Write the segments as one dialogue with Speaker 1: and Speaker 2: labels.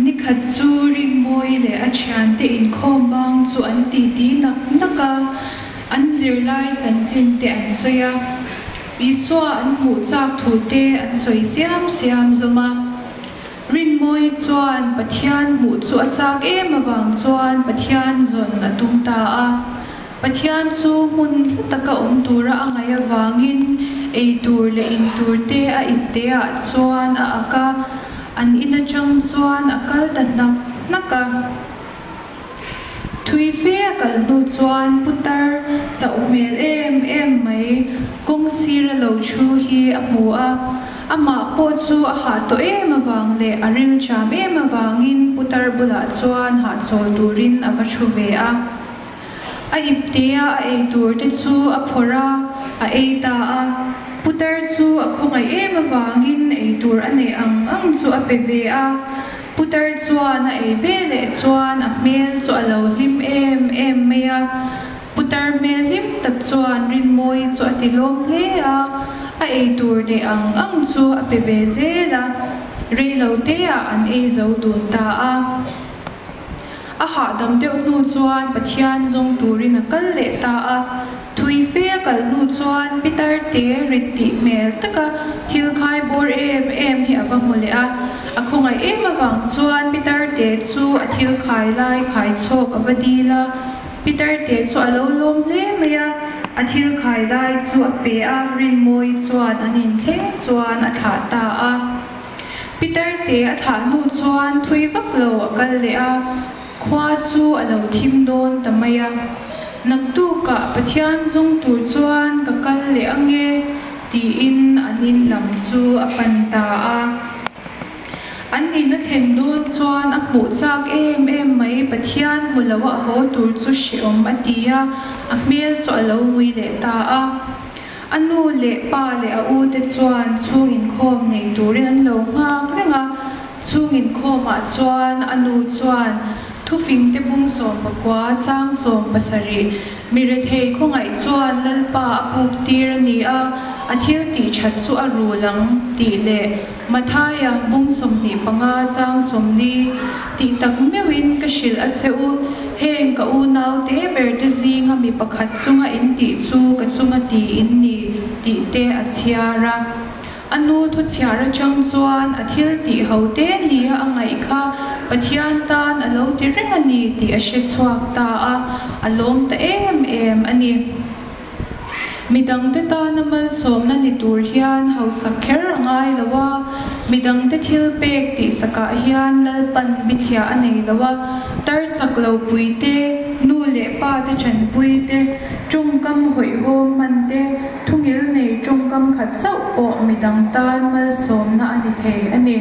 Speaker 1: Nikhat chu Rinmawii leh a thiante inkhawm bang chu an titi nak nak a, an zirlai chanchin te an sawi a, Isua an hmuh chak thu te an sawi siam siam hlawm a. Rinmawii chuan Pathian hmuh chu a chak em avang chuan Pathian zawn a tum ta a. Pathian chu hmun hla taka awm tura a ngaih avangin ei tur leh in tur te a ipte ah chuan a ak a, an in atang chuan a kal ta hnak hnak a. Thui fe a kal hnu chuan putar chauh hmel em em mai kawng sira lo thu hi a hmu a, amah pawh chu a hah tawh em avang leh a rilṭam em avangin putar bulah chuan hahchawl turin a va thu ve a. A iptea a ei tur te chu a phawrh a, a ei ta a. Putar chu a khawngaih em avangin ei tur a neih ang ang chu a pe ve a. Putar chuan a ei ve leh chuan a hmel chu a lo hlim em em mai a. Putar hmel hlim tak chuan Rinmawii chu a ti lawm hle a, a ei tur neih ang ang chu a pe ve zel a. Reiloteah an ei zo dun ta a. A hahdam deuh hnu chuan Pathian zawng turin a kal leh ta a. Thui fe a kal hnu chuan Pitar te rit tih hmel taka thil khai bawr em em hi a va hmu leh a. A khawngaih em avang chuan Pitar te chu a thil khai lai khai chhawk a va dil a. Pitar te chu a lo lawm hle mai a, a thil khai lai chu a pe a, Rinmawii chuan an inthleng chuan a thlah ta a. Peter te a thlah hnu chuan thui vak lo a kal leh a, khua chu a lo thim dawn ta mai a. Naktukah Pathian zawng tur chuan ka kal leh ange tiin an in lam chu a pan ta a. An in a thlen dawn chuan a hmuh chak em em mai, Pathian hmu lo a haw tur chu hrehawm a ti a, a hmel chu a lo ngui leh ta a. A nu leh pa leh a u te chuan chhung inkhawm nei turin an lo nghak reng a, chhung inkhawmah chuan a nu chuan thufingte bung 19 chang 70 mi rethei khawngaih chuan Lalpa a puk tir a ni a, a thil tih that chu a rul ang tih leh Mathaia bung 25 chang 40 tih tak meuhin ka hrilh a che u. Heng ka unaute ber te zinga mi pakhat chunga in tih chu ka chunga ti in ni tih te a chhiar a. A nu thu chhiar atang chuan a thil tih ho te nia a ngaih kha Pathian tan a lo ti reng a ni tih a hre chhuak ta a, a lawm ta em em a ni. Midangte tana malsawmna ni tur hian hausak kher a ngai lo a, midangte thil pek tihsakah hian Lalpan bithliah a nei lo a, tar chak lo pui te, nu leh pa te chanpui te, tawngkam hawihhawm hman te, thungil nei tawngkam khat chauh pawh midang tan malsawmna a ni thei a ni.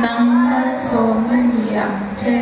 Speaker 1: Nang malsawmna ni ang che.